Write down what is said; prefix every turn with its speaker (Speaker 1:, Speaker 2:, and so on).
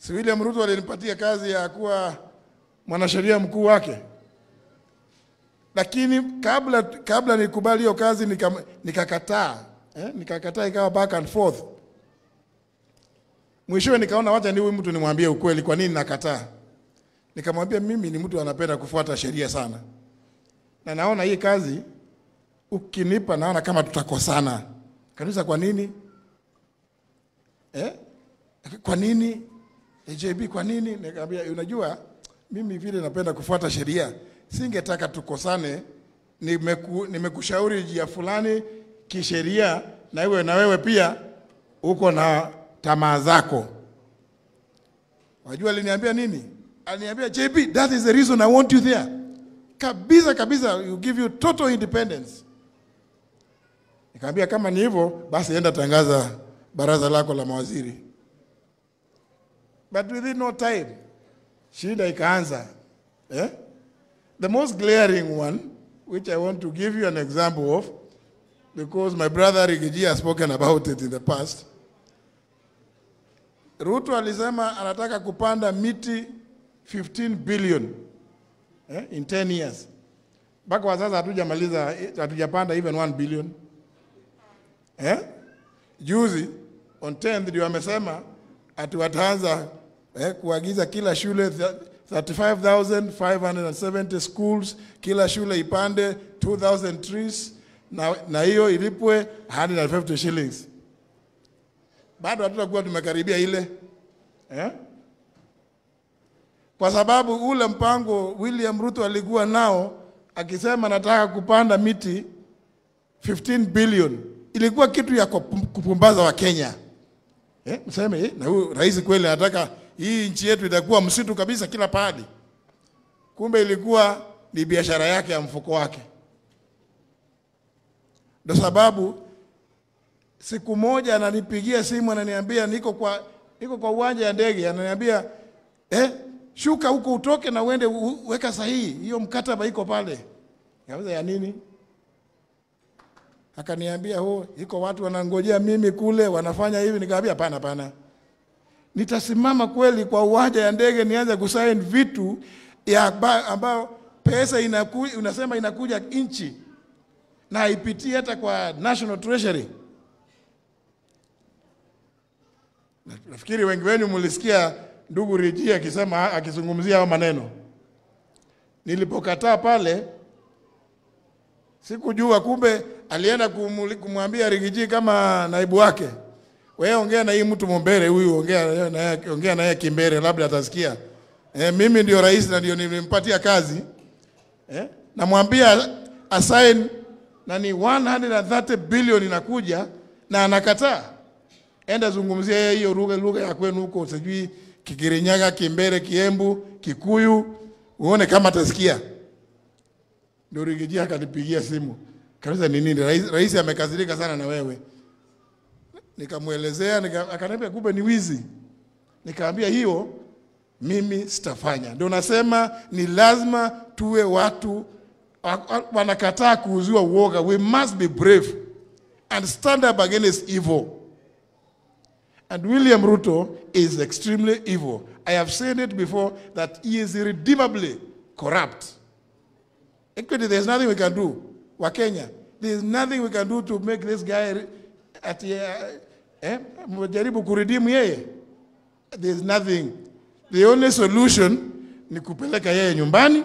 Speaker 1: Si William Ruto alinipatia kazi ya kuwa mwanasheria mkuu wake. Lakini kabla nikubali hiyo kazi nikakataa. Nikakataa, ikawa back and forth. Mwishowe nikaona wacha ni huyu mtu nimwambie ukweli kwa nini nakataa. Nikamwambia mimi ni mtu anapenda kufuata sheria sana. Na naona hii kazi ukinipa naona kama tutakosana. Kanisa kwa nini? Kwa nini? JB kwa nini? Nikamwambia unajua mimi vile napenda kufuata sheria, singetaka tukosane. Nimekushauri njia fulani kisheria na iwe na wewe pia uko na tamaa zako. Wajua aliniambia nini? Aliniambia JB, that is the reason I want you there. Kabisa kabisa, you give you total independence. Nikamwambia kama ni hivyo basi enda tangaza baraza lako la mawaziri. But within no time shida ikaanza. The most glaring one, which I want to give you an example of, because my brother Riggy G has spoken about it in the past. Ruto alisema anataka kupanda miti 15 billion in 10 years. Mpaka wa sasa hatujamaliza, hatujapanda even 1 billion. Juzi on 10th ndio amesema ati wataanza kuagiza kila shule 35,570 schools, kila shule ipande 2,000 trees na hiyo ilipwe 150 shillings. Bado hatutakuwa tumekaribia ile. Kwa sababu ule mpango William Ruto alikuwa nao akisema nataka kupanda miti 15 billion, ilikuwa kitu ya kupumbaza wa Kenya. Mseme na huyu rais kweli anataka hii nchi yetu itakuwa msitu kabisa kila pahali. Kumbe ilikuwa ni biashara yake ya mfuko wake. Ndio sababu siku moja ananipigia simu ananiambia niko kwa uwanja ya ndege, ananiambia shuka huko utoke na uende weka sahihi hiyo mkataba iko pale. Nikamwambia ya nini? Akaniambia iko watu wanangojea mimi kule wanafanya hivi. Nikamwambia hapana hapana. Nitasimama kweli kwa uwanja ya ndege nianze kusign vitu ya ambao pesa inakuja, unasema inakuja nchi na haipitii hata kwa National Treasury. Nafikiri wengi wenu mlisikia ndugu Riggy akisema, akizungumzia hayo maneno. Nilipokataa pale sikujua kumbe alienda kumwambia Riggy G kama naibu wake, wewe ongea na hii mtu Mumbere huyu, ongea naye Kimbere labda atasikia. Mimi ndio rais na ndio nilimpatia kazi. Namwambia assign na ni 130 billion inakuja na anakataa. Enda zungumzia hiyo lugha ya kwenu huko, sijui Kikirinyaga, Kimbere, Kiembu, Kikuyu, uone kama atasikia. Ndio Riggy G akanipigia simu. Kanisa ni nini? Rais amekasirika sana na wewe. Nikamuelezea, akaniambia kumbe ni wizi. Nikamwambia hiyo mimi sitafanya. Ndio nasema ni lazima tuwe watu wanakataa kuuziwa uoga. We must be brave and stand up against evil. And William Ruto is extremely evil. I have said it before that he is irredeemably corrupt. Actually, there's nothing we can do. Wakenya, there's nothing we can do to make this guy at mjaribu kuredeem yeye. There's nothing. The only solution ni kupeleka yeye nyumbani.